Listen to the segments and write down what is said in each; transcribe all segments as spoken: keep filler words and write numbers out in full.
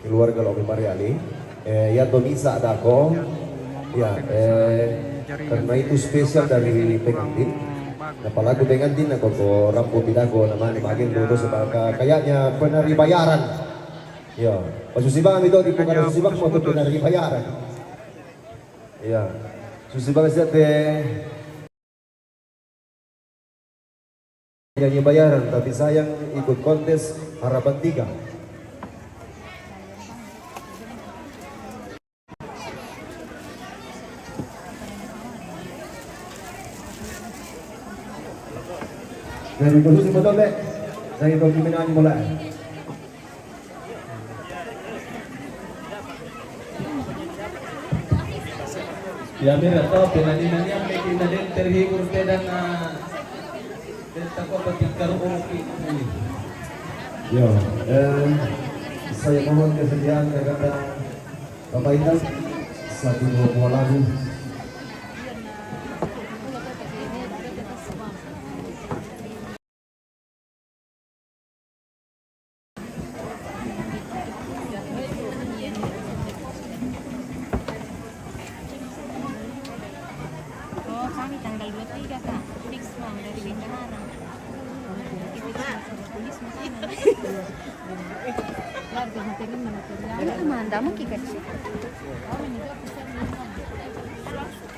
Keluarga Lobi Mariali, eh, ya, to misa dako, ya, eh, karena itu spesial dari pengantin. Apalagi pengantin na koko rampo pidako namanya bagian dulu sebab kayaknya penari bayaran. Ya, pasusi bang itu di bukan pasusi bang mau penari bayaran. Ya, susi bang siate. Nyanyi bayaran, tapi sayang ikut kontes harapan tiga. Dari posisi betul deh, dari pembinaan mulai. Ya, mira, to, pinanina niya, may kinaden, terhibur, pedan, ah, dan tako, patikaro, okay. Yo, eh, saya mohon kesediaan kepada Bapak Ibu, satu dua buah lagu. Oh, kami tanggal dua tiga, Kak. Fix, Bang, dari bendahara. Kita suruh tulis makanan. Warga material, material. Ini kemana? Mau kita di sini?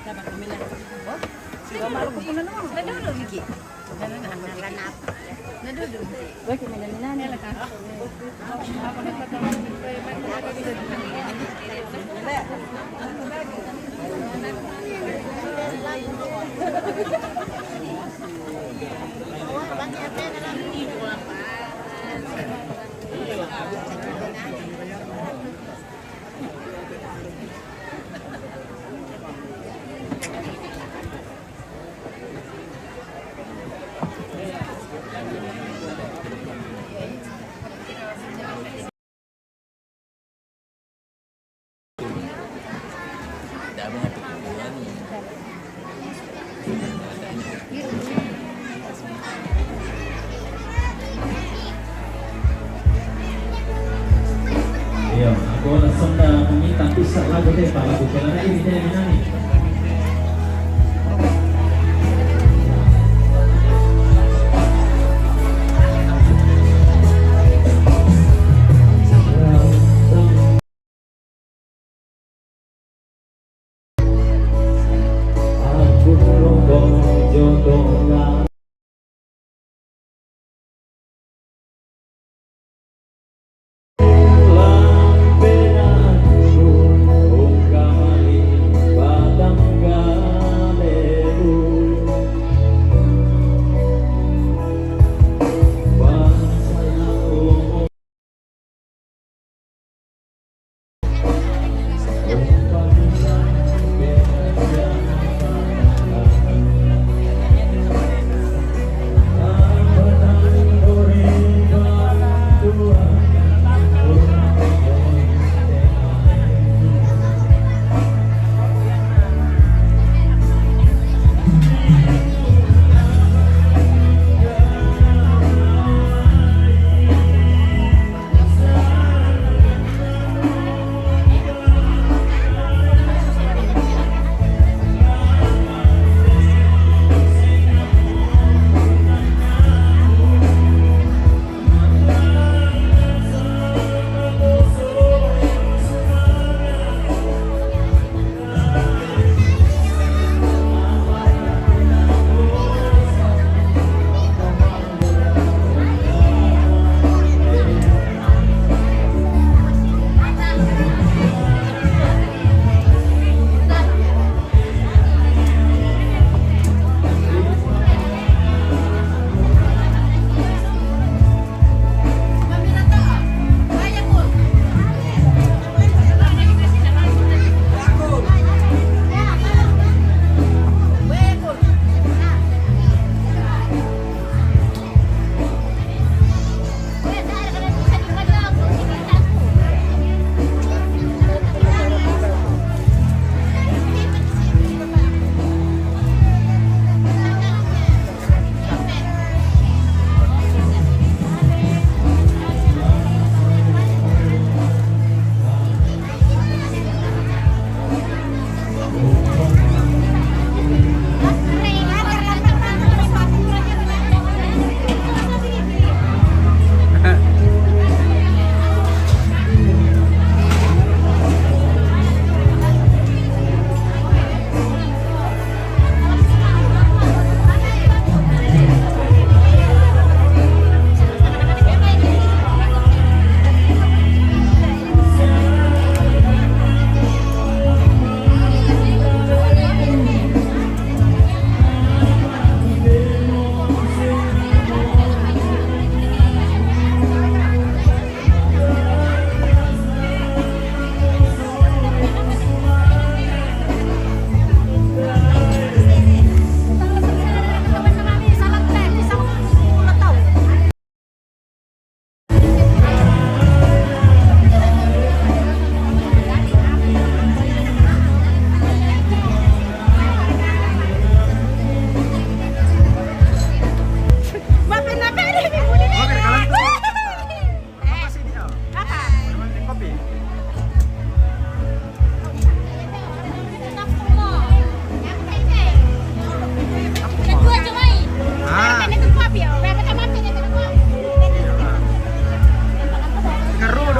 Sabar, kami lah. Oh, sudah malu, kau pun, no? Sudah dulu, Miki. Iya, aku langsung dah meminta bisa lagu deh, Pak, lagu kelana ini deh, nyanyi.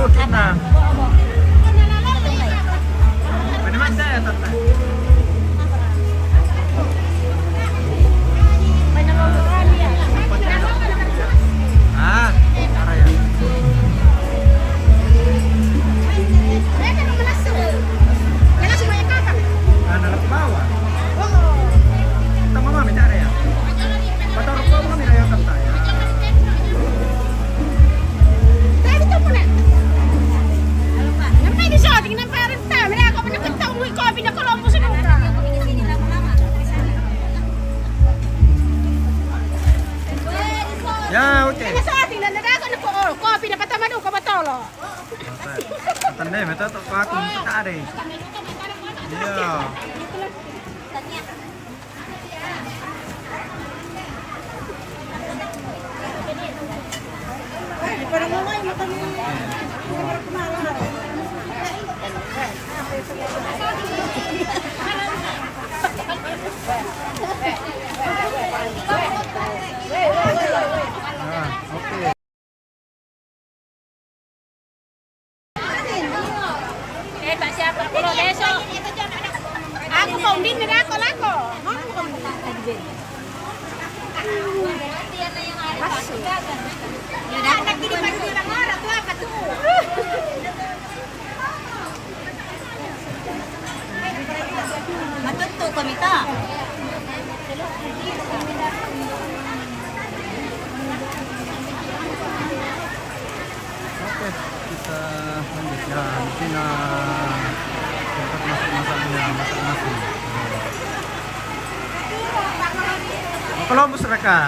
Nah. Mana mata ya, Tante? Ah, araya. Ana la bawa. Tama mami, tare ya. Pataro ko mami na ya, Tante, ya. Ya, oke. Kopi na patama duka batolo. Tande, meta to aku minta tare. Iya. Ah, oke. Eh, Pak siapa? Kalau besok aku kau bin, aku lako. Masuk. Ya udah, aku lagi dipanggil orang-orang tuh, apa tuh? Matutto kami ta. Oke, kita lanjut ya. Di sini tempat masak-masaknya, masak-masak. Mau ke Lombus, Raka?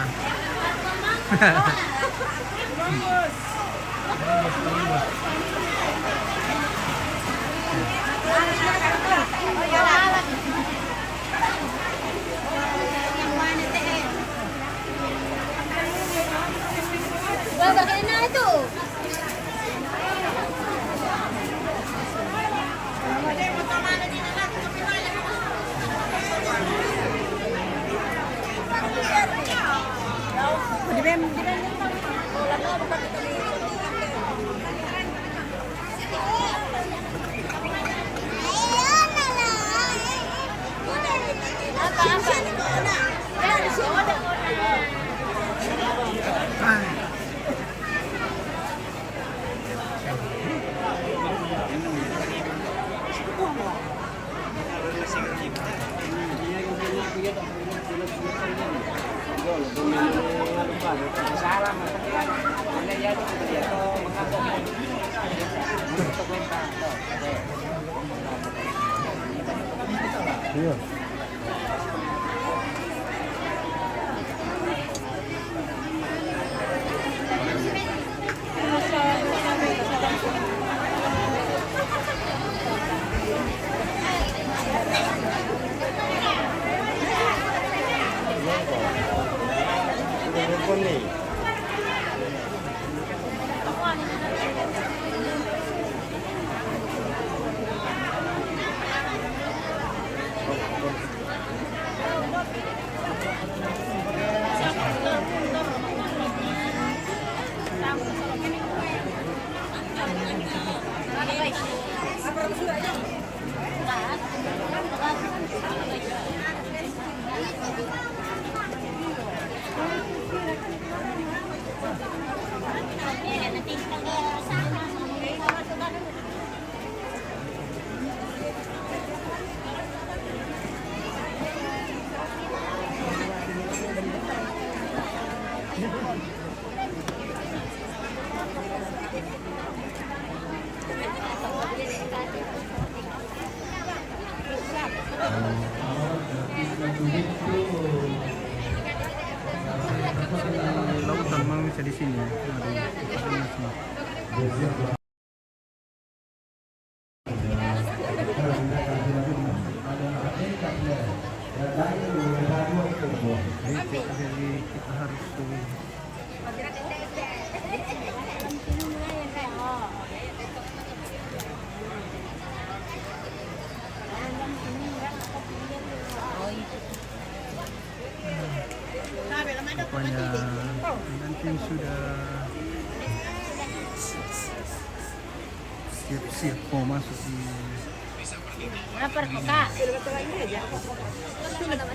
Iya. Lautan mang bisa di sini. Aduh, panas nih. Jadi kita harus tuh. Pokoknya nanti sudah. Siap, siap, mau masuk di. Lapar kok, Kak?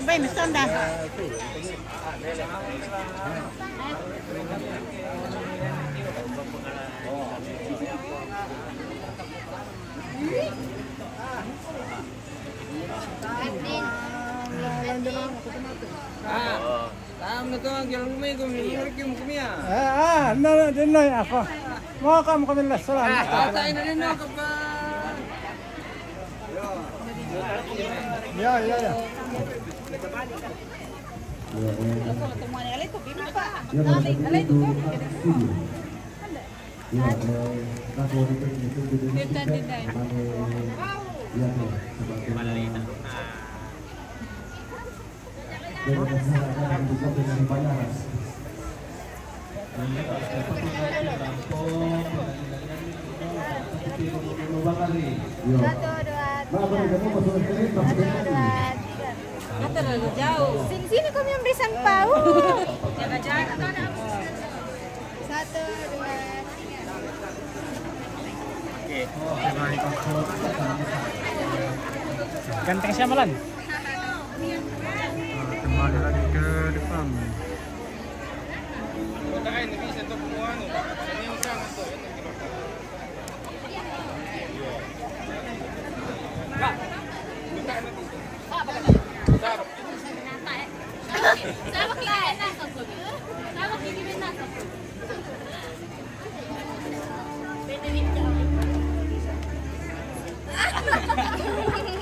Baik, mesan dah. Ah, tam na to, ang kilang may gumi, gumi, gumi, ah. Ah, ah, no, no, din na ako. Mo ka mo kami last lang. Ah, tayo na rin, no, kapag. Yeah, yeah, yeah. Ya, eh, Satu, dua, tiga. Satu, dua, tiga. Sini kami yang beri sangpau. Jaga-jaga kau nak. Satu, dua, tiga. Ganteng siapa, Lan? Nah, kembali lagi ke depan.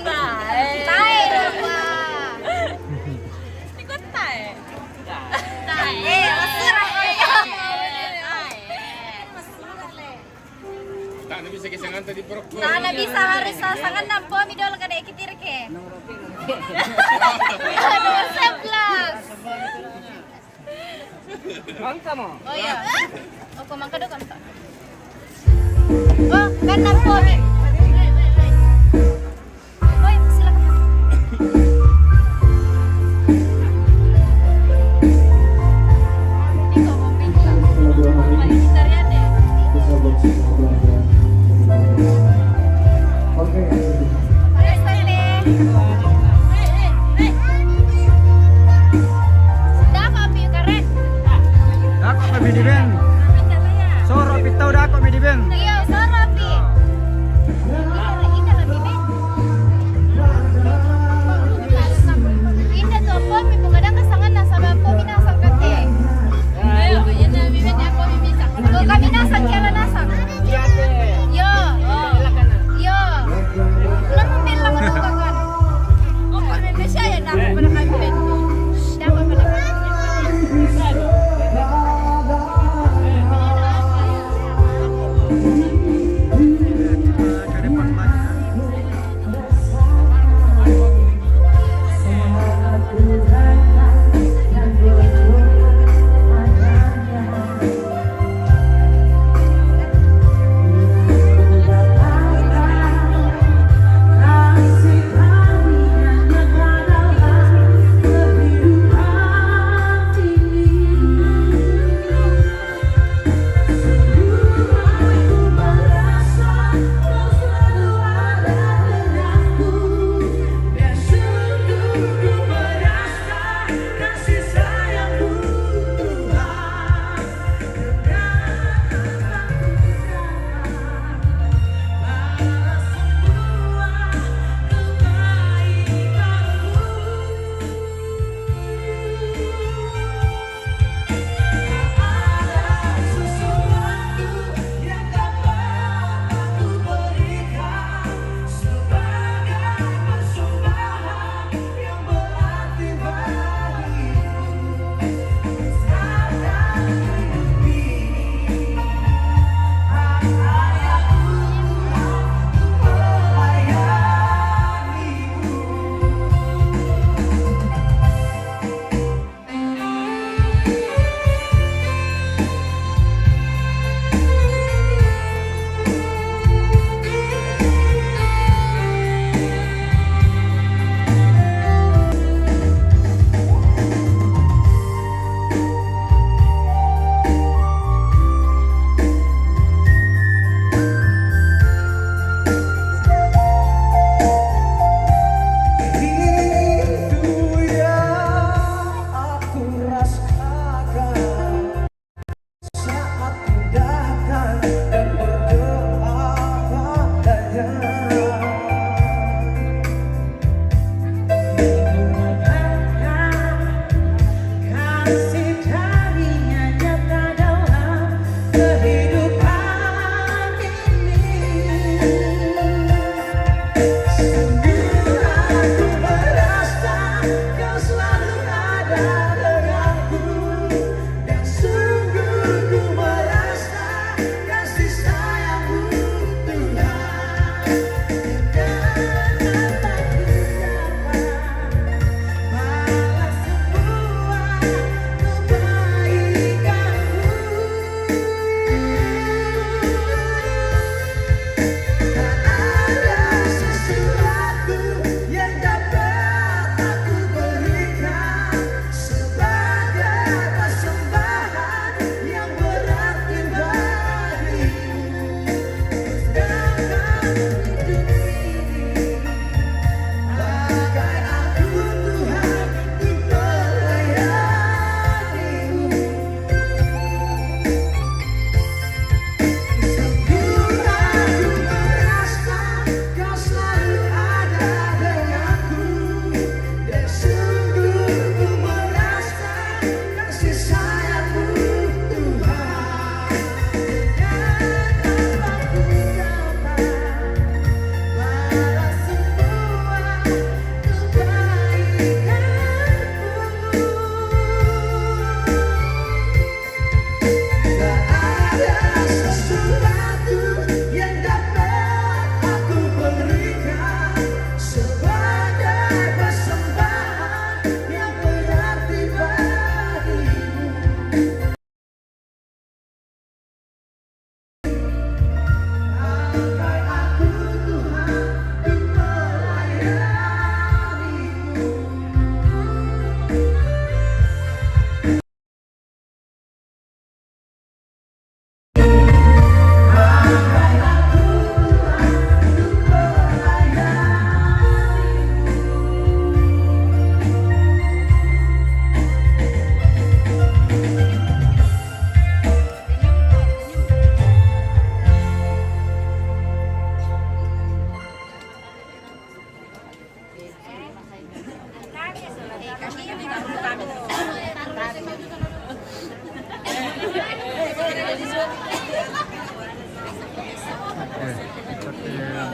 Tae. Tae, Bapak. Ikut tae. Tae. Eh, mesra. Tae. Mesra, Le. Tak, na bisa kisah ngantar di perut. Nah, na bisa harus sasangan nampo mi dolo kada ikitir ke. Aduh, sebelas. Bangsa mo. Oh iya. Opo, mangkado kan, Pak? Oh, kan nampo mi. Boy, silakan. Oke. Dako pi karen. Dako pi mi di ben. Soro pi tau dako mi di ben. Iya, soro pi.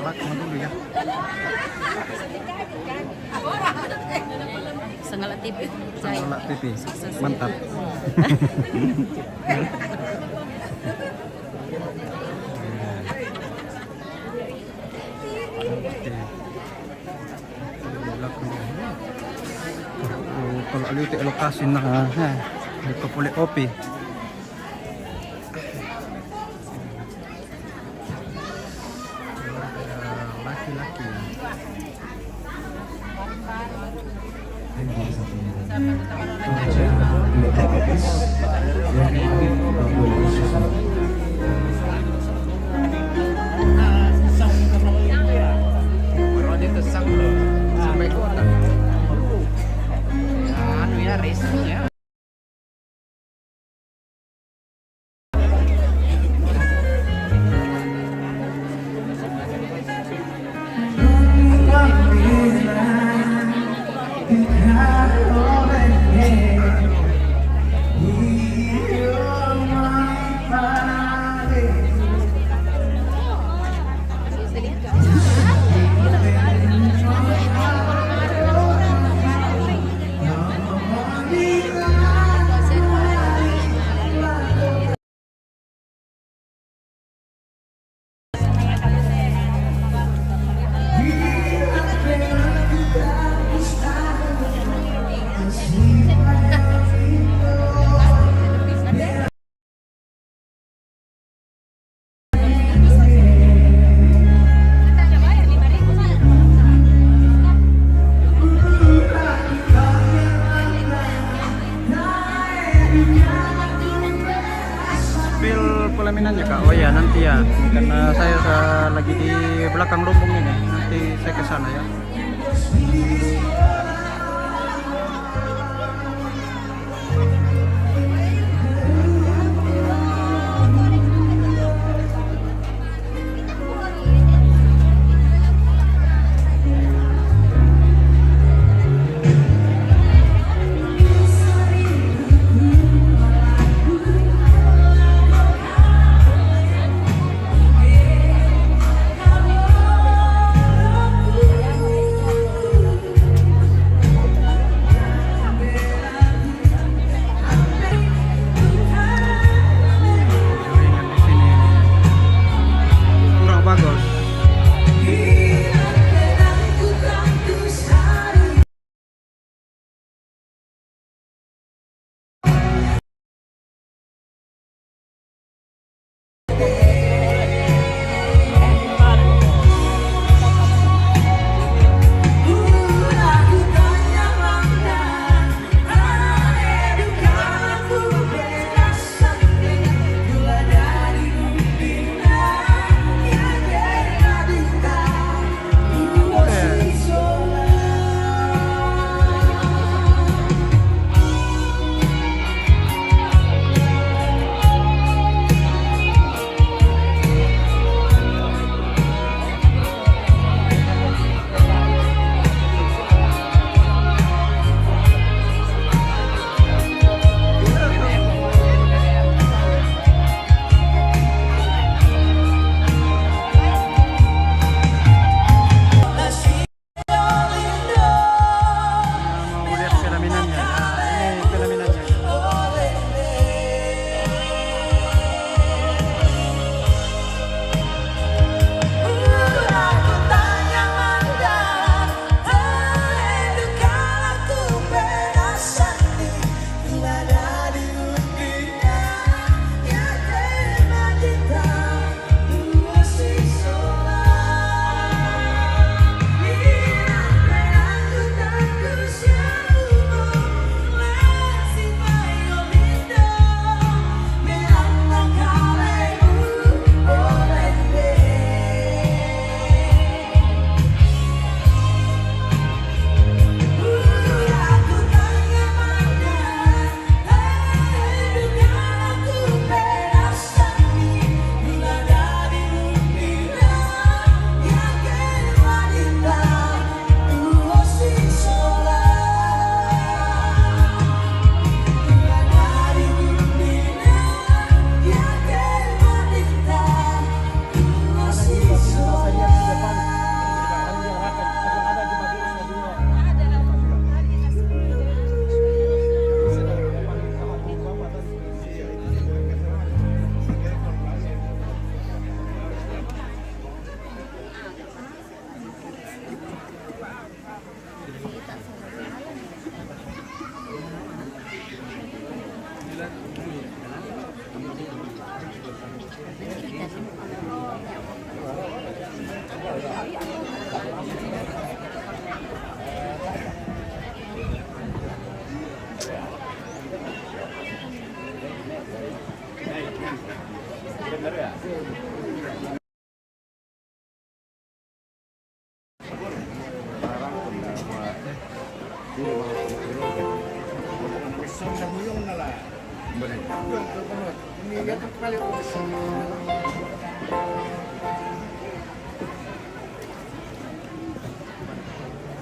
Ako na tuloy, ah. Sangala T V. Sangala T V. Mantap. Kalau aliw ti lokasi na, ha, ito puli opi. Laki-laki. Anu ya, racing ya. Spill pelaminannya, Kak. Oh ya, nanti ya. Karena saya sa-, lagi di belakang lumbung ini. Nanti saya ke sana ya.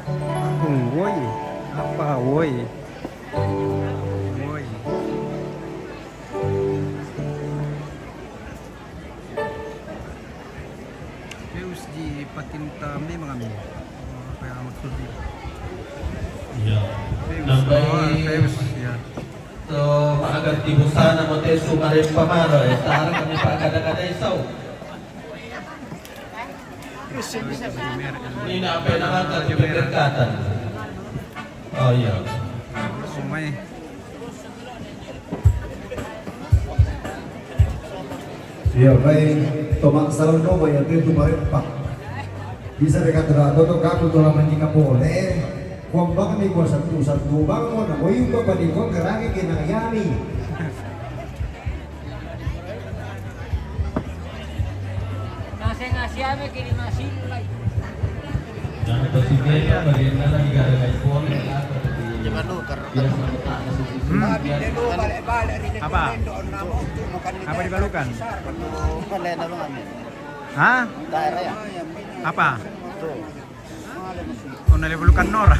Agung, woi. Apa, woi? Woi. Peus di patinta memang ami. Oh, apa yang maksudnya? Iya. Peus, nambai oh, Peus, ya. So, maaga ti busana mo te sumarempa maro, eh, tara kami pa kada-kada isau. Ini apa yang nakakatipi berkatan? Oh, iya. Umay. Iya, baik. Tomak salon no, baik, itu tuh bareng, Pak. Bisa dekat terang, tuh, tuh, kamu tuh lama nikah boleh. Kuang banget nih, gua satu, satu, gua bangun, nah, gua yuk, Bapak, di gua kerangin, kena yani. Nasi, nasi ame kini nasi lai. Dan posisinya bagaimana di gara-gara pon, kenapa tadi? Jangan lu, karena biasa. Hmm. Apa? Apa dibalukan? Bukan lain apa, Bang? Hah? Daerah ya? Apa? Tuh. Oh, nalibalukan Nora.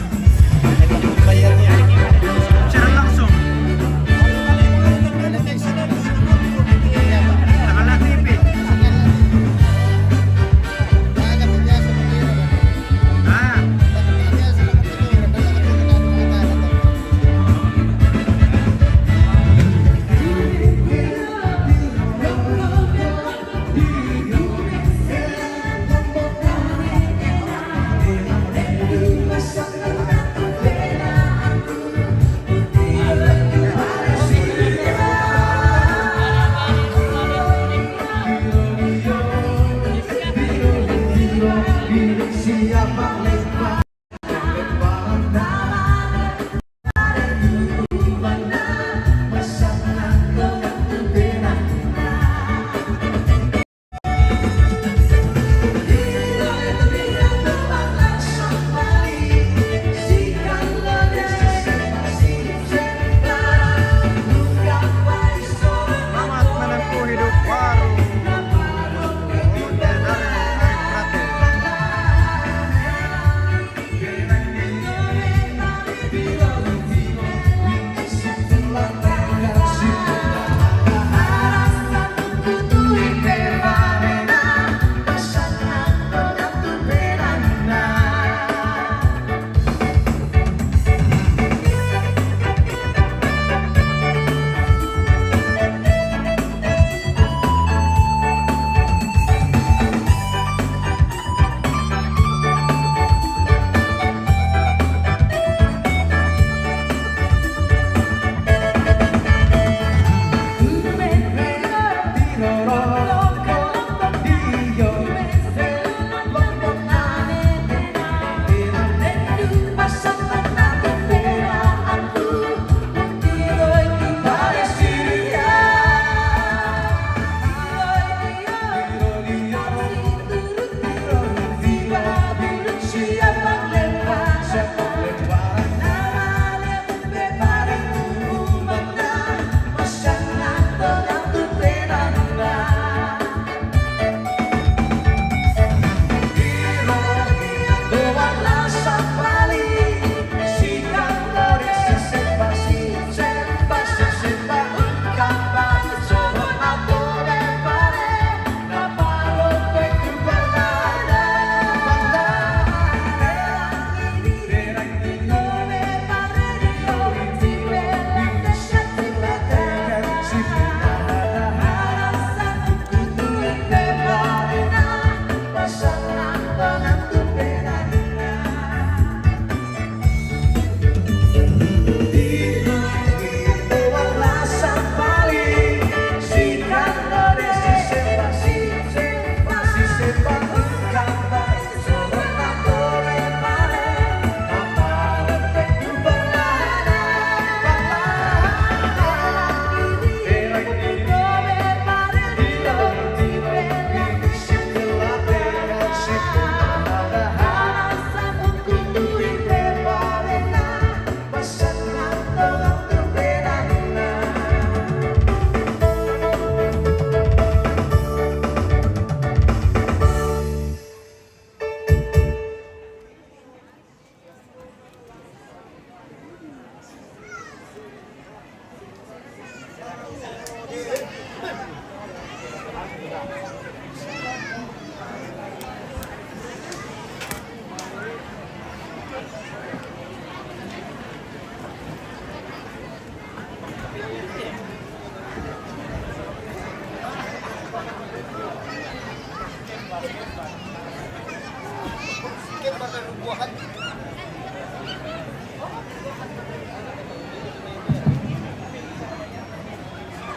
Siaran langsung. Tanggal T V. Ah. Selamat menempuh hidup baru.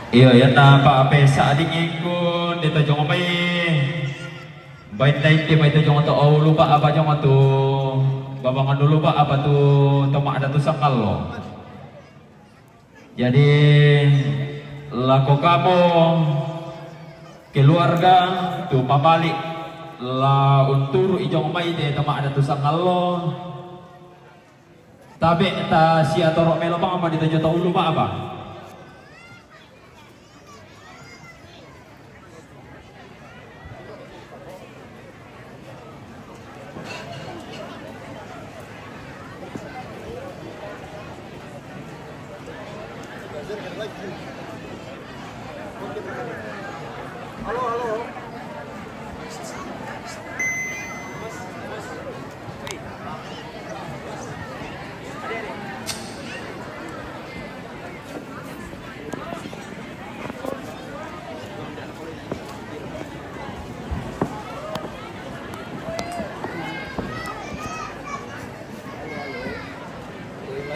Iyo, iyanna pa'pesa'ding engko de tojong mai. Bainna inde mai tojong to ulu ba'ba jong tu, babangan ulu ba'ba tu, to ma'datu sangallo. Jadi, lako kamo keluarga tu mabalik la unturu'i jong mai te to ma'datu sangallo. Tabe' ta siatoro' melo bang ma ditojo to ulu ba'ba.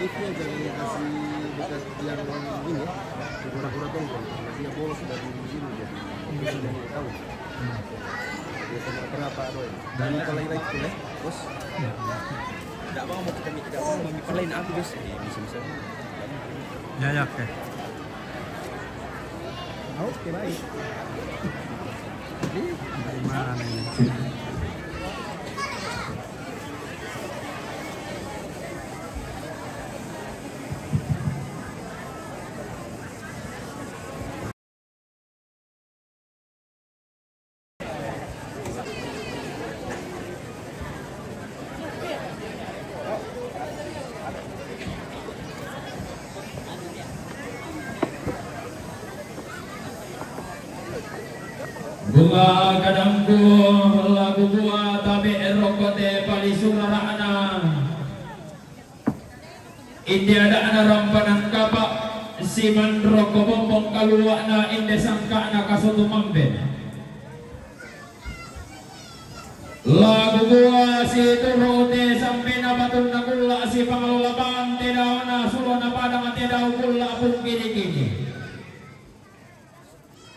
Live-nya jadi kasih bekas yang ini, pura-pura tongkol, kasih bolos dari sini dia. Tahu. Dia sama berapa, Roy? Dan kalau live-nya, bos. Tidak mau, mau kita, tidak mau, mau kita lain aku, bos. Bisa, bisa. Ya, ya, oke. Oke, baik. Jadi, dari mana ini? Bunga kadangku lagu buah tabe' rokko te palisu rara'na. Inde ada'na rampanan kapa', simanroko bombong kalua'na, inde sangka'na kasotu mambe. Lagu buah situru te sambena batunna kulla' sipangalola bante daona sulona padang te dau kulla' pungkini-kini.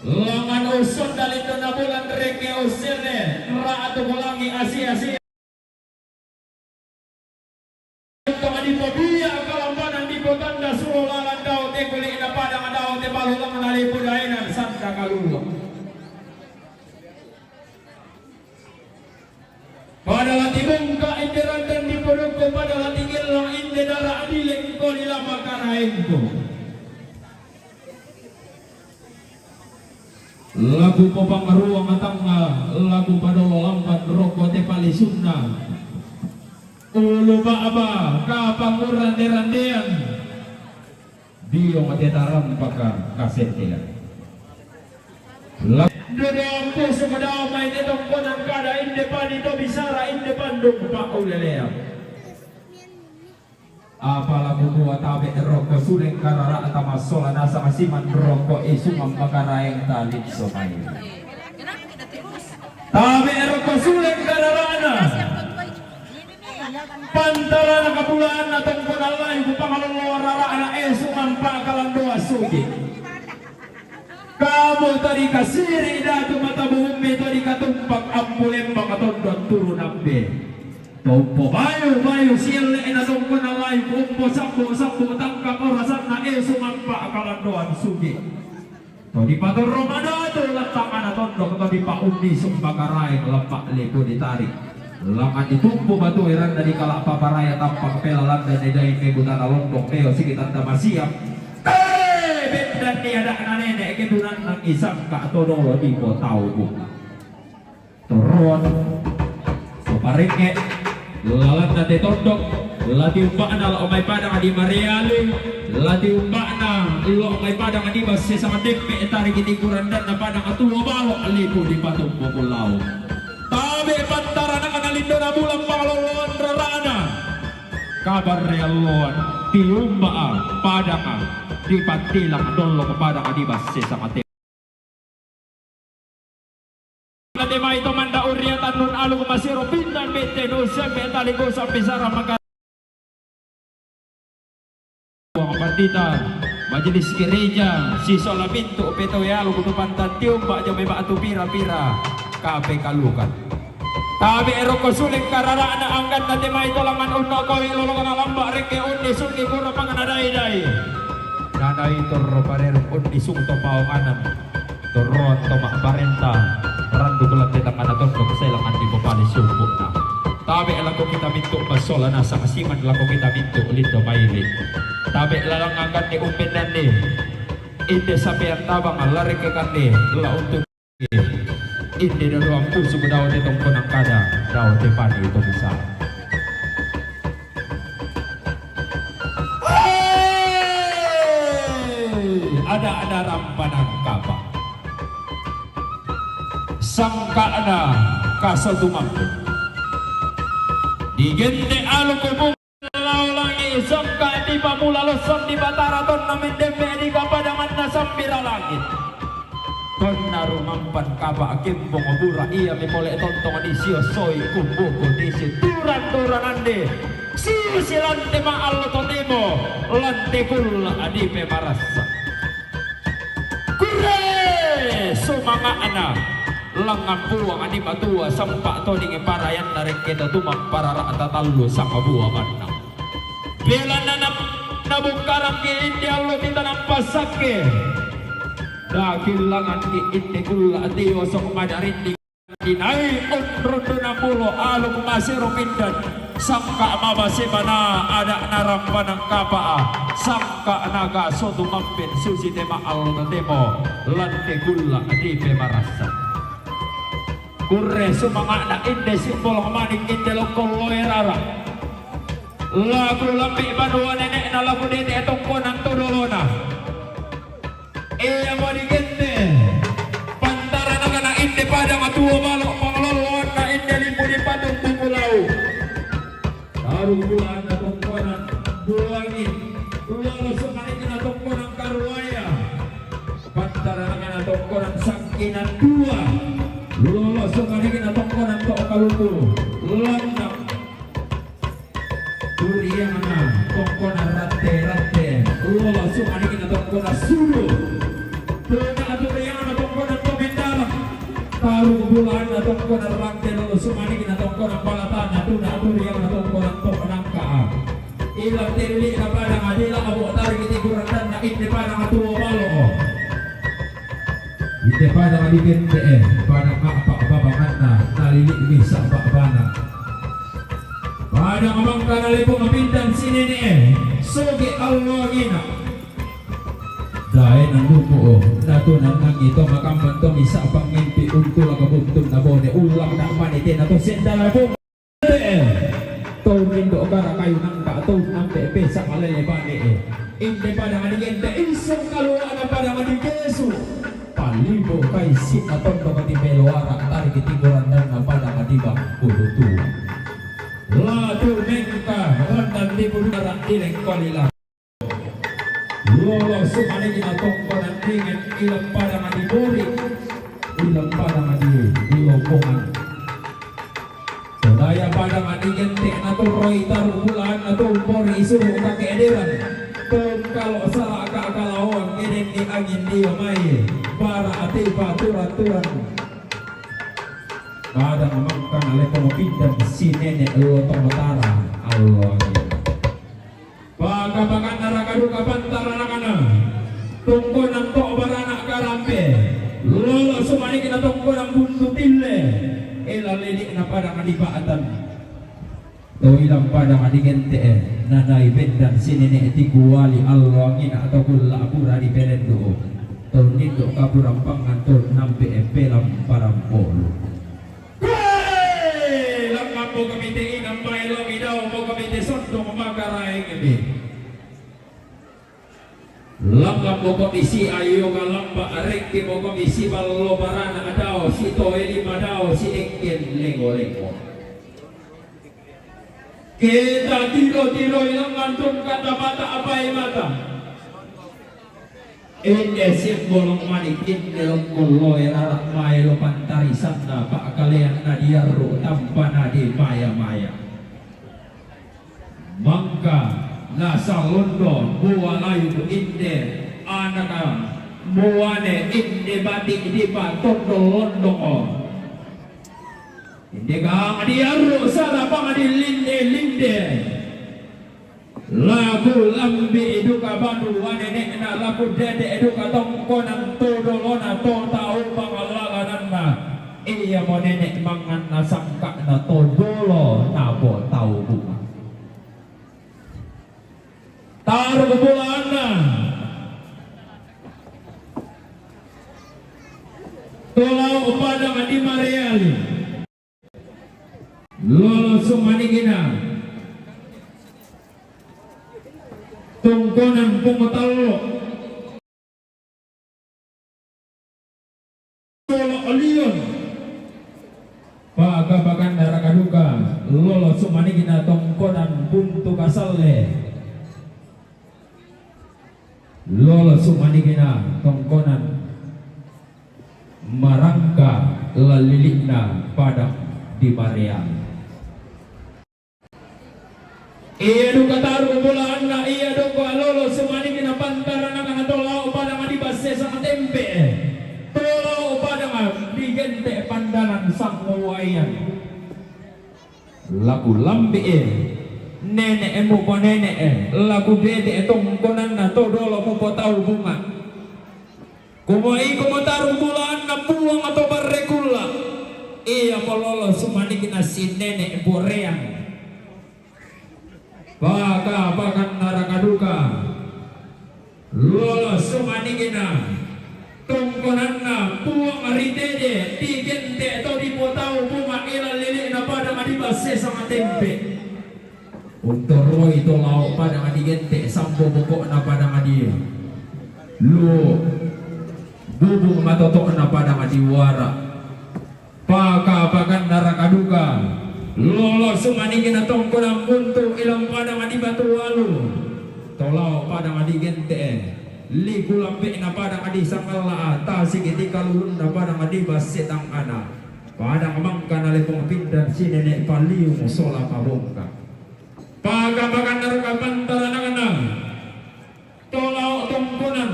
Langan ussonda lindona bulan reke ussere, ra'tu kulangi asi-asi. Tong dipobia kalambanan dipotanda sulo lalan dao te kuli'na padang dao te balu lengna lipu daenan sanda kalua. Pada lati bungka inde randan dipodukku, pada lati gellang inde dara adilengko lilama karaengku. Lagu papangaruang tangnga, lagu padolo lamban roko te palisunna. Ulu ba'ba, kapang urande-randean. Dio mate tarampaka kasettean. La-, dodo ampusu madao mai te tongkonan kada inde pani to bisara inde pandung paulelean. Apala kukua tabe' roko suleng karara tamassola nasang siman roko isumang makaraeng talin somai. Tabe' roko suleng kararana. Pantarana kabulaanna tongkona lai kupangalolo rara'na esu mampa kalandoa sugi. Kamu tadi kasiri datu mata bumi tadi katumpak ampulemba katondon turun ambe. Tompo bayu-bayu sielle na tongkona lai kumpo sampo-sampo tangkap orasanna esu mampa kalandoan sugi. To dipatorro madatu lattangana tondok to dipaunni sumbakaraeng lampak liku ditarik. Langan ditumpu batu eranna dikala paparaya tampak pela landa nedai mebutana londok meo sigi tanda masiap. Tare bendan ni adakna nenek ketunanna isangka todolo dipotauku. Toroan, to parengnge, lalanna te tondok, lati umba'na lo mai padang di Mareale, lati umba'na lo mai padang di Basse sama deppe tariki tiku randanna padang tuo balo lipu di patumpu pulau. Tabe pantarana kana lindona bulan pangaloloan rarana. Kabar realloan, tiumba'a padanga di Pantilang dollo ke padang di Basse sama te. Nate mai to manda uria Annun alu ku masiro pindan bete nu sembe tali ku sampe sara maka Pandita, majelis gereja, sisola pintu petoe alu ku tu pantan tiumba jame batu pira-pira kape kalukan. Tabe ero ko suling karara'na angganna te mai tolangan unna koe lolongana lamba rekke undi sungi pura pangana dai-dai. Nanai torro parereng undi sung to paonganan. Torroan to ma'parenta, randu ku lante tangngana tondok selang andi popali sumbu'na. Tabe lako kita mintu bassola nasang siman lako kita mintu lindo maili. Tabe lalang angganni umpennanni. Inde sapean tabang larekkekanni la untu inde dodoang pusuk dao te tongkonang kada dao te pani to bisa. Hei! Ada-ada rampanang kapa. Sangka'na kaso tumampe. Digente alu kubung lao langi sangka di pamula losson di Batara tonna mendemme di kapadanganna sambira langit. Tonna rumampan kapa kembong bura iami pole tontong disiosoi kumbuku disi turan-turan ande. Siusi lante ma'allo totemo, lante kulla dipe marassa. Kurre sumanga'na langngan puang di matua sampa toding parayanna rekke to tumamparara tatallu sama bua banna. Belanna na-, nabukkarangki inde allo tita nampassakke. Dakillanganki inde kulla tio sok madarinding. Dinai onrondona pulo aluk masero pindan. Sangka mabase bana ada narampanang kapa'a. Sangka naga sotu mappin susi tema allo temo. Lante kulla dipe marassa. Kurre sumanga'na inde simbolo maning inde lokkong loe rara. Laku lambi banua nene'na laku dete tongkonan to dolona. Iya mo digente. Pantarana kana inde padang tuo balo pangloloanna inde limbu di patung tunggu lau. Taru bulan tongkonan buangi. Lolo sumanikna tongkonan karuaya. Pantarana kana tongkonan sakina dua. Lolo sumanikna tongkonan to kaluku. Landak. Turiangna tongkonan ratte-ratte, lolo sumanikna tongkonan sulu. Tuna turiangna tongkonan to mendala. Taru bulanna tongkonan ratte, lolo sumanikna tongkonan balatana, tuna turiangna tongkonan to nangka. Ila telli na padang adila abo tarik ti kurandanna inde padang tuo balo. Inde padang digente, padang apa babanganna, nalili misa babana. Padang mangkana lepo mapindan sinene, soge allo angina. Dae nanduku, natu nanangi to makamban to misa pangimpi untu laka buntun nabone ulang na mane tena to sendala bong. Tau mindo kara kayu nangka, tau nampe pesa malele bane. Inde padang digente iseng kaluana padang digesu. Palibo kai sina tondo kati pelo ara tari kiti kurandanna padang di bang kudutu. Latu mengka randan di budu ara dileng kolila. Lolo sumanikna tongkonan dingin, ilang padang di bori, ilang padang di, di lombongan. Sadaya padang di gentena to roi taru bulan to bori isuruh kake ederan. Tong kalo salah kakalawan keden di angin dia mai, bara ati paturan-turan. Padang mangkana lepo mapindan si nenek lotong utara, allo angin. Pakapakanna raka duka pantaranakna. Tongkonan to baranak karampe. Lolo sumanikna tongkonan buntu tille. Ela ledikna padang di ba'tan. To ilang padang di gente'e. Nanai bendan sinene tikuali allo angina to kulla pura di pelendu. To nindo kapurampangan to nampe pelam parampolu. Hei! Langngan mo kami te inang bae lo midao mo kami te sondong makaraeng mi. Langngan mo kami si ayo kalamba rekke mo kami si ballo barana dao si toe lima dao si engken lengo-lengo. Kita tiro-tiro ilangan tun kata mata apai mata. Inde simbolong manik, inde longkon loe, rara maelo pantarisanna, pa'kaleanna diarru' tampana dimaya-maya. Mangka nasalondo mua layu, inde anaka muane, inde bati' dipatondol londoko. Inde kang diarru' sala pang dilinde-linde. Laku lambi' duka banu wanene'na, laku dede' duka tongkonan to dolona to tau pangallalananna. Iyamo nene' manganna sangka'na to dolo napotau bunga'. Taruk bulaanna to lao' padang di Mareali. Lolo sumanikina tongkonan Pungutallo. Lolo Lion. Paka-pakanna raka duka, lolo sumanikina tongkonan Buntu Kasalle. Lolo sumanikina tongkonan Marangka lallili'na padang di Mareali. Iya duka taruk bulaanna, iya duka lolo sumanikina pantaranakana to lao' padang di Basse Sangatempe. To lao' padang di Gente' Pandanan Sanguwaian. Laku lambi'i nene' muponene'e, laku dede' tongkonanna to dolo mupotau bunga'. Kumua iko mutaruk bulaanna Puang to Barrekulla, iyamo lolo sumanikina si Nene' Boreang. Paka-pakanna raka duka, lolo sumanikina tongkonanna Puang ri Tede, digente' to dipotau bunga' ila lili'na padang di Basse Sangatempe. Untoroi to lao' padang digente' sambo boko'na padang di Lu, bubung matoto'na padang di Wara. Paka-pakanna raka duka, lolo sumanikina tongkonan Buntu ilang padang di Batuwalu. To lao' padang digente', liku lambe'na padang di Sangalla, tasigi tikalulunna padang di Basse Tangngana. Padang mangkana lepong pindan si Nene' Paliung sola Pabongka. Paka-pakanna raka pantaranakana to lao' tongkonan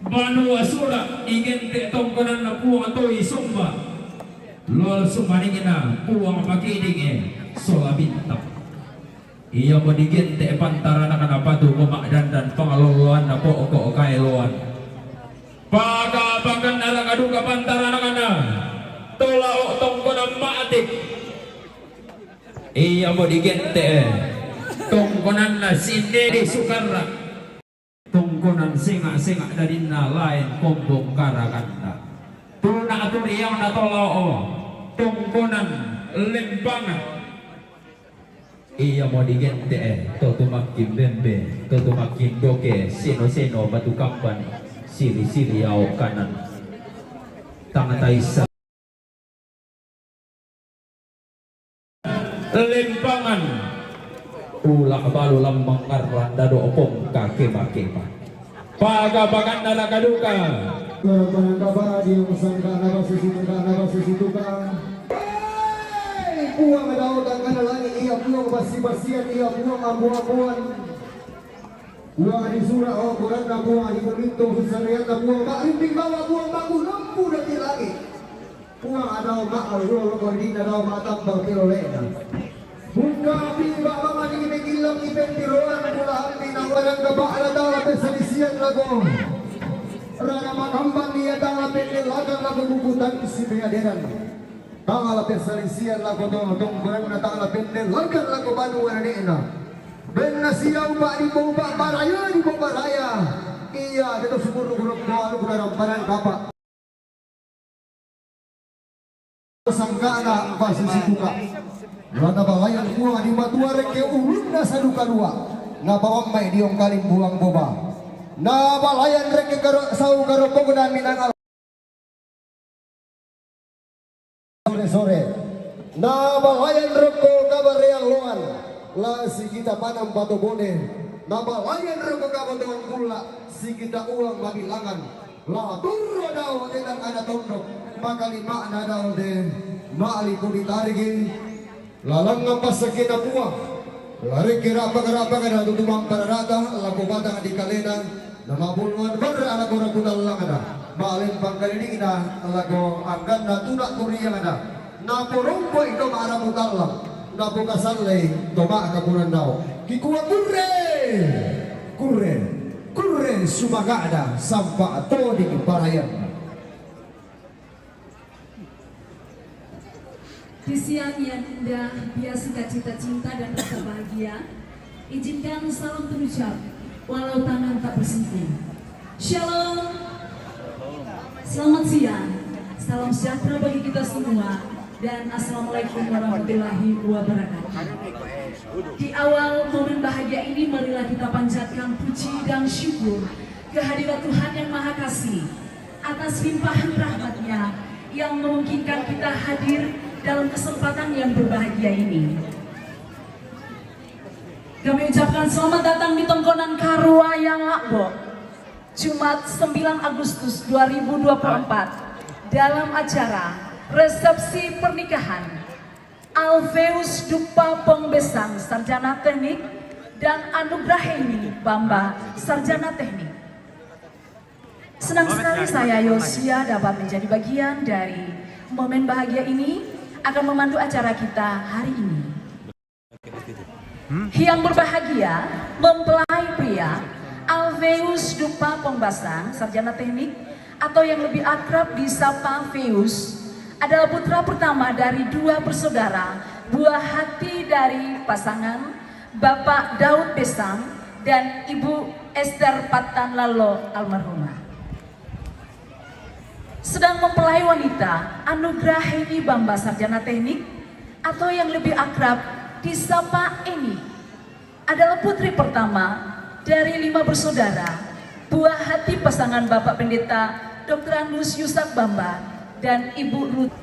Banua Sura', digente' tongkonanna Puang Toi Sumba. Lolo sumanikina Puang Pakidinge sola Bintang. Iyamo digente' pantaranakana Patu Goma' Dandan, pangaloloanna Po'ko' Kaeloan. Paka-pakanna raka duka pantaranakana to lao' tongkonan Ma'tik. Iyamo digente' tongkonanna si Nene' Sukarra. Tongkonan Senga'-senga' dadinna laen kombong garaganna. Tuna tu riaona to lao' tongkonan Lempangan. Iyamo digente' to tumakkin bembe, to tumakkin doke, seno-seno, batu kamban, siri-siri ao' kanan. Tang taissa. Lempangan. Ula' balu lammang ngarrang dado' pongka kema-kema. Paka-pakanna raka duka. Barang-barang kabadi yang sangka nabasi sutuka, nabasi sutuka. Hei, Puang dao tangngana langi', iya Puang passi-passian, iya Puang ambu-ambuan. Puang di sura' o koranna, Puang di kuminto sussareanna, Puang ma'rimbing bawa, Puang ma'gunompu dati langi'. Puang adao ma'allulo koridinna, dao ma'tambang pilole'na. Bukka piba' mamani mekillang ipentiroan, mula ambi nawarang kaba'la ta'la pessalisian lako. Rana makamban iya ta'la penne lakang lako buku tangsi peaderan. Ta'la pessalisian lako to tongkoranna, ta'la penne lakang lako banua nene'na. Benna siau pa'dimbo upa' baraya dimbo baraya. Iya, teto sumurru' gurukko alu guna rampanan kapa'. Sangka'na pasisi buka. Rata balayan Puang di matua rekke ulunna saduka dua. Napawammai diongkaling buang boba. Na balayan rekke karo, sau karopogna minangal. Sore-sore. Na balayan rokko kabareang loan. La sikita panang pato bone. Nabalayan roko kabotongan kulla, sikita uang mabilangan. Laturro dao te tang ana tondok, makalima'na dao te ma'lipu ditarigi. Lalangngan passakkena Puang, larekke ra'paka-ra'pakana tutumang pararata lako batang di kalena, namabulungan berra lako rapu tallangna, ma'lempang kadidikna lako angganna tuna turiangna, naporompoi to ma'rapu tallang, napokasallei to ma'kapunannao. Kikua kurre! Kurre! Kurre sumaga'na sampa toding parayanna. Di siang yang indah, biar sukacita, cinta, dan rasa bahagia, izinkan salam terucap, walau tangan tak bersentuh. Shalom. Selamat siang. Salam sejahtera bagi kita semua, dan Assalamualaikum warahmatullahi wabarakatuh. Di awal momen bahagia ini, marilah kita panjatkan puji dan syukur kehadirat Tuhan yang Maha Kasih atas limpahan rahmat-Nya yang memungkinkan kita hadir dalam kesempatan yang berbahagia ini. Kami ucapkan selamat datang di Tongkonan Karuaya La'bo, Jumat, sembilan Agustus dua ribu dua puluh empat, dalam acara resepsi pernikahan Alfeus Duppa Pongbessang, Sarjana Teknik, dan Anugraheni Bamba, Sarjana Teknik. Senang sekali saya, Yosia, dapat menjadi bagian dari momen bahagia ini, akan memandu acara kita hari ini. Yang berbahagia, mempelai pria Alfeus Duppa Pongbessang, Sarjana Teknik, atau yang lebih akrab disapa Feus, adalah putra pertama dari dua bersaudara, buah hati dari pasangan Bapak Daud Bessang dan Ibu Esther Pattan Lallo, almarhumah. Sedang mempelai wanita, Anugraheni Bamba, Sarjana Teknik, atau yang lebih akrab disapa Eni, adalah putri pertama dari lima bersaudara, buah hati pasangan Bapak Pendeta Doktorandus Yusak Bamba dan Ibu Ruth.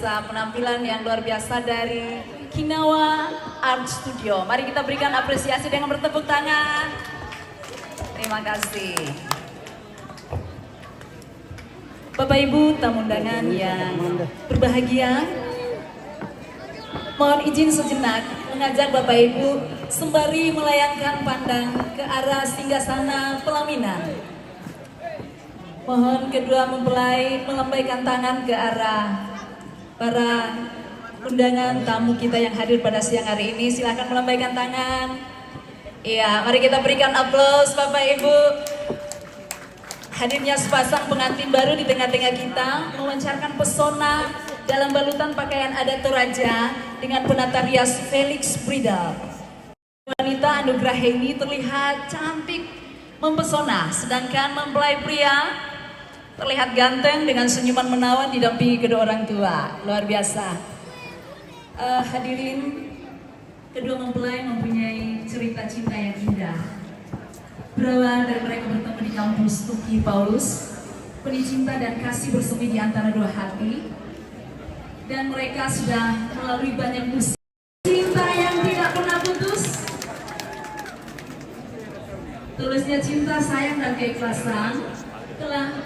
Penampilan yang luar biasa dari Kinawa Art Studio. Mari kita berikan apresiasi dengan bertepuk tangan. Terima kasih. Bapak Ibu tamu undangan yang berbahagia, mohon izin sejenak mengajak Bapak Ibu sembari melayangkan pandang ke arah singgasana pelaminan. Mohon kedua mempelai melambaikan tangan ke arah para undangan tamu kita yang hadir pada siang hari ini. Silakan melambaikan tangan. Iya, mari kita berikan aplaus Bapak Ibu. Hadirnya sepasang pengantin baru di tengah-tengah kita memancarkan pesona dalam balutan pakaian adat Toraja dengan penata rias Felix Bridal. Wanita Anugrah Heni terlihat cantik, mempesona, sedangkan mempelai pria terlihat ganteng dengan senyuman menawan didampingi kedua orang tua. Luar biasa. Eh, hadirin, kedua mempelai mempunyai cerita cinta yang indah. Berawal dari mereka bertemu di kampus Tuki Paulus, penuh cinta dan kasih bersemi di antara dua hati, dan mereka sudah melalui banyak musik. Cinta yang tidak pernah putus. Tulusnya cinta, sayang, dan keikhlasan telah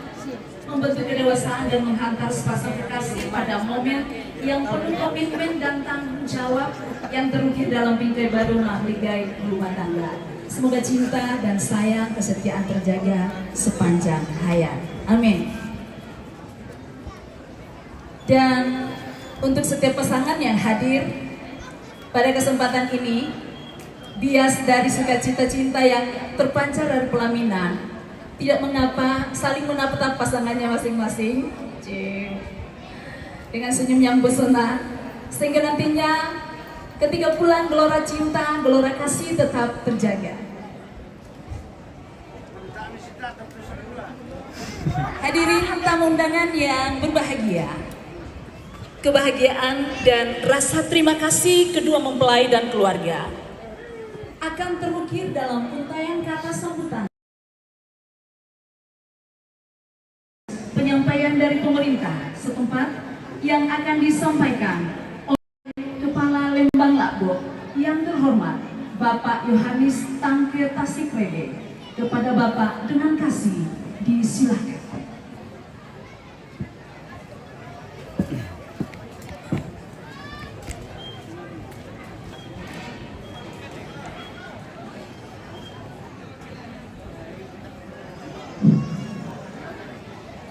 membentuk kedewasaan dan menghantar sepasang kekasih pada momen yang penuh komitmen dan tanggung jawab yang terukir dalam bingkai baru mahligai rumah tangga. Semoga cinta dan sayang kesetiaan terjaga sepanjang hayat. Amin. Dan untuk setiap pasangan yang hadir pada kesempatan ini, bias dari sukacita cinta yang terpancar dari pelaminan, tidak mengapa saling menatap pasangannya masing-masing. Cie. Dengan senyum yang pesona, sehingga nantinya ketika pulang gelora cinta, gelora kasih tetap terjaga. Hadirin tamu undangan yang berbahagia, kebahagiaan dan rasa terima kasih kedua mempelai dan keluarga akan terukir dalam untaian kata sambutan. Penyampaian dari pemerintah setempat yang akan disampaikan oleh Kepala Lembang Lakbok yang terhormat Bapak Yohanis Tangke Tasik Rege. Kepada Bapak dengan kasih disilahkan.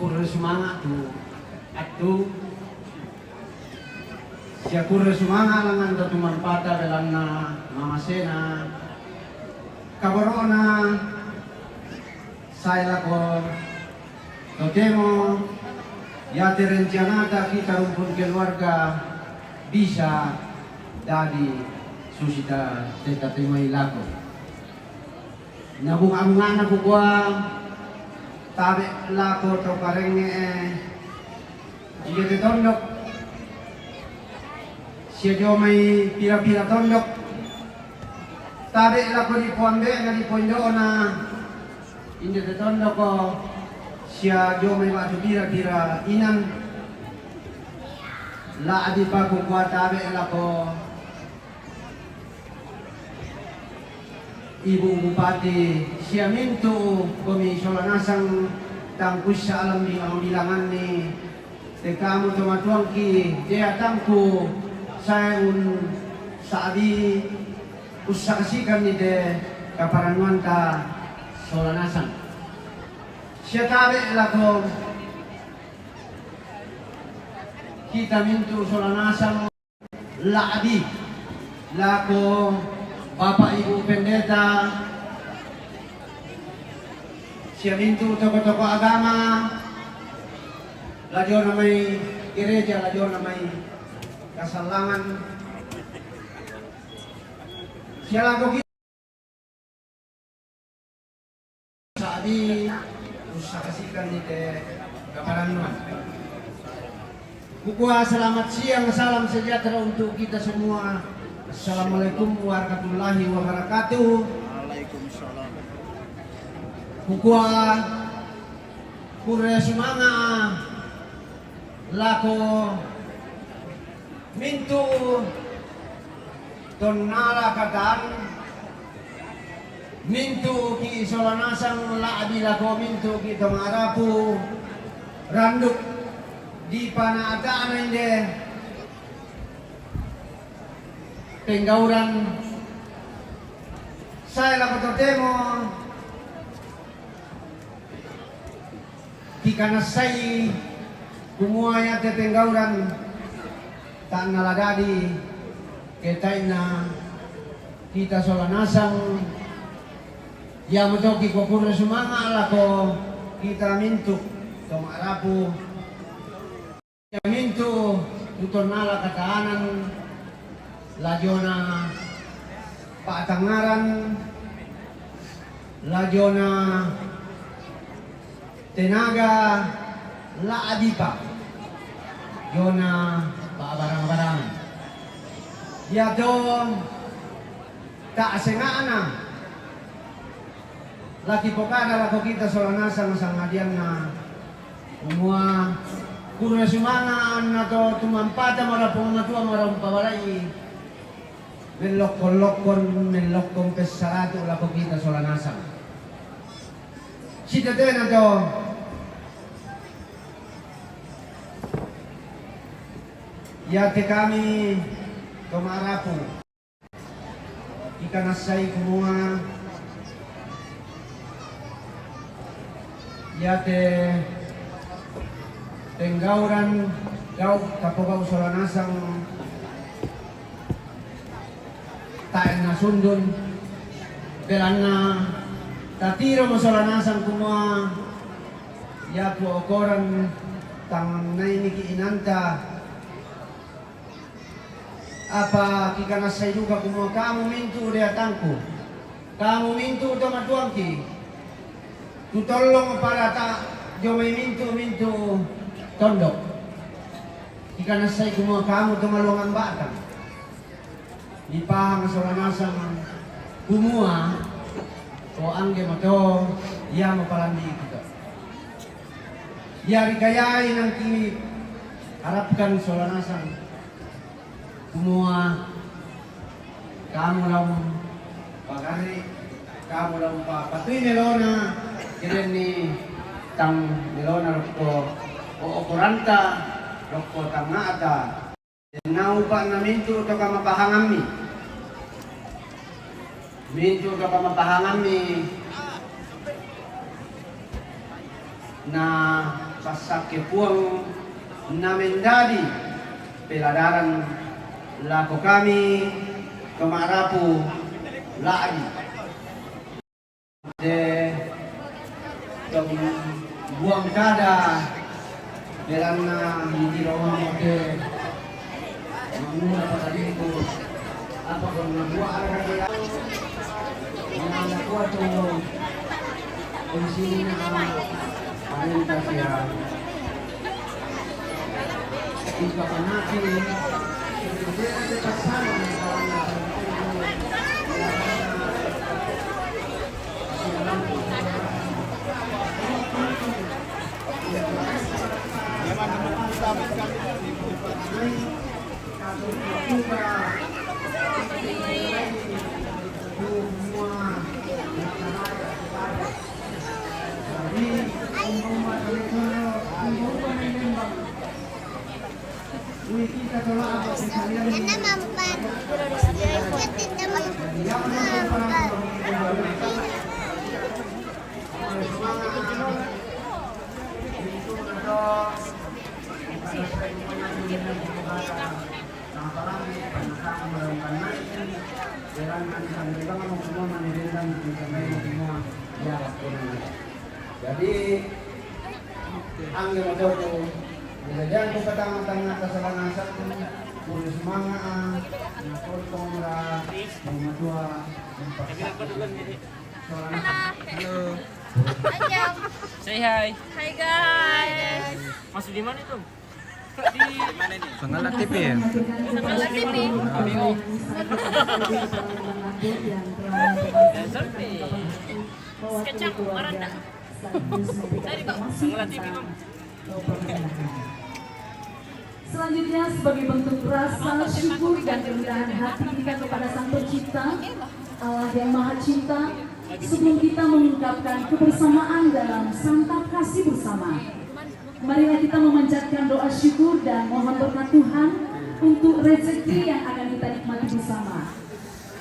Kurre sumanga' tu attu, sia kurre sumanga' langngan to tumampata belanna mamasena kaboro'na sae lako totemo iate rencanata kita rumpun keluarga bisa dadi susita tetatemoi lako. Na bunga-bungana kukua tabe' lako to parengnge'e, iate tondok sia dio mai pira-pira tondok, tabe' lako dipoambe'na dipoindo'na, iate tondoko sia dio mai ba'tu pira-pira inan, la'bipa kukua tabe' lako Ibu Bupati, sia mintu' komi sola nasang tang kuissa alang bilang-bilanganni, te kamu to matuangki, de atangku sae unsa'bi ussa'sikanni te kaparannuanta sola nasang. Sia tabe' lako kita mintu' sola nasang. La'bi lako Bapak Ibu Pendeta, sia mintu' toko-toko agama, la diona mai gereja, la diona mai kasallangan, sia lako sa'bi ussa'sikanni te kaparannuan. Kukua selamat siang, salam sejahtera untuk kita semua. Assalamualaikum warahmatullahi wabarakatuh. Waalaikumsalam. Kukua kurre sumanga' lako Mintu' tonnala katan, mintu' ki sola nasang la'bi lako mintu' ki to ma'rapu, randuk dipana'ta'na inde penggauran sae lako totemo. Kikanassai kumua iate penggauran ta'nala dadi ketaina kita sola nasang, iamoto kikukurre sumanga' lako kita mintu' to ma'rapu. Iamintu tu tonnala katanan, lajona pa'tangngaran, lajona tenaga, la'bipa jona pa'barang-barangan. Iato ta'senga'na lakipokada lako kita sola nasang sangadianna, kumua kurre sumanga' anna to tumampata mara Puang Matua mara umpabala'i mellokkon-lokkon, mellokkon pessaratu' lako kita sola nasang. Sitetena to iate kami to ma'rapu. Ikanassai kumua iate penggauran gau' tapogau' sola nasang tae' nasundun, belanna tatiromo sola nasang kumua iatu okoran tang nainiki inanta. Apa kikanassai duka kumua kamu mintu' deatangku, kamu mintu' tomatuangki, tu tollong parata dio mai mintu'-mintu' tondok. Kikanassai kumua kamu to maluangan batang. Dipahang sola nasang kumua, o angge mato, iamo palandi'ki to. Iari kayai nangki harapkan sola nasang kumua kamu la umpagarri', kamu la umpapatui melona, kerenni tang melona rokko o-, okoranta, rokko tangnga'ta. Tenna upa'na mintu' to kamapahangammi. Mintu' to kamapahangammi na passakke Puang na mendadi peladaran lako kami to ma'rapu la'bi. De to buang kada, belanna nitiro mamo te mangura patadingku, apa kon nabua ada kata ya. Yang ada kuat tu, di sini, ah, paling kasihan. Jadi, angge madoku, bila jangku patama-tama kasalangan satu, kudu semangat, ah, nah, kau pengolah, pengolah tua, empat satu. Halo. Annyeong. Say hi. Hi, guys. Masih di mana itu? Di mana ini? Sangala T V ya? Sangala T V. Jangan sampai. Kecang, maranda. Tadi, Bang. Sangala T V, Bang. Selanjutnya, sebagai bentuk rasa syukur dan kerendahan hati kita kepada Sang Pencipta, Allah yang Maha Cinta, sebelum kita mengungkapkan kebersamaan dalam santap kasih bersama, marilah kita memanjatkan doa syukur dan mohon berkat Tuhan untuk rezeki yang akan kita nikmati bersama.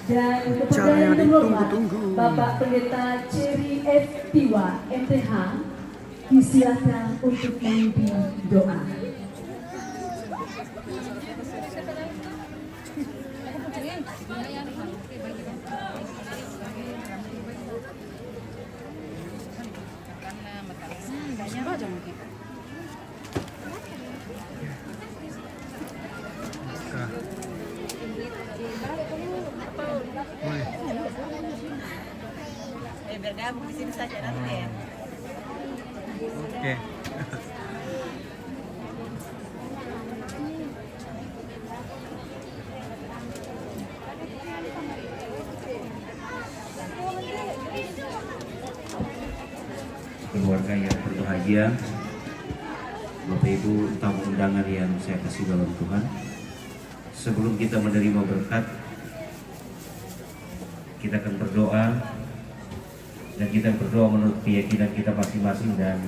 Dan kepada yang terhormat, Bapak Pendeta Cherry F Tiwa, M T H, disilakan untuk memimpin doa. Eh, bergabung di sini saja nanti ya. Oke. Keluarga yang berbahagia, Bapak Ibu tamu undangan yang saya kasih dalam Tuhan, sebelum kita menerima berkat, kita akan berdoa, dan kita berdoa menurut keyakinan kita masing-masing, dan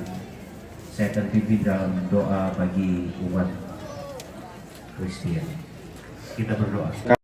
saya akan pimpin dalam doa bagi umat Kristen. Kita berdoa.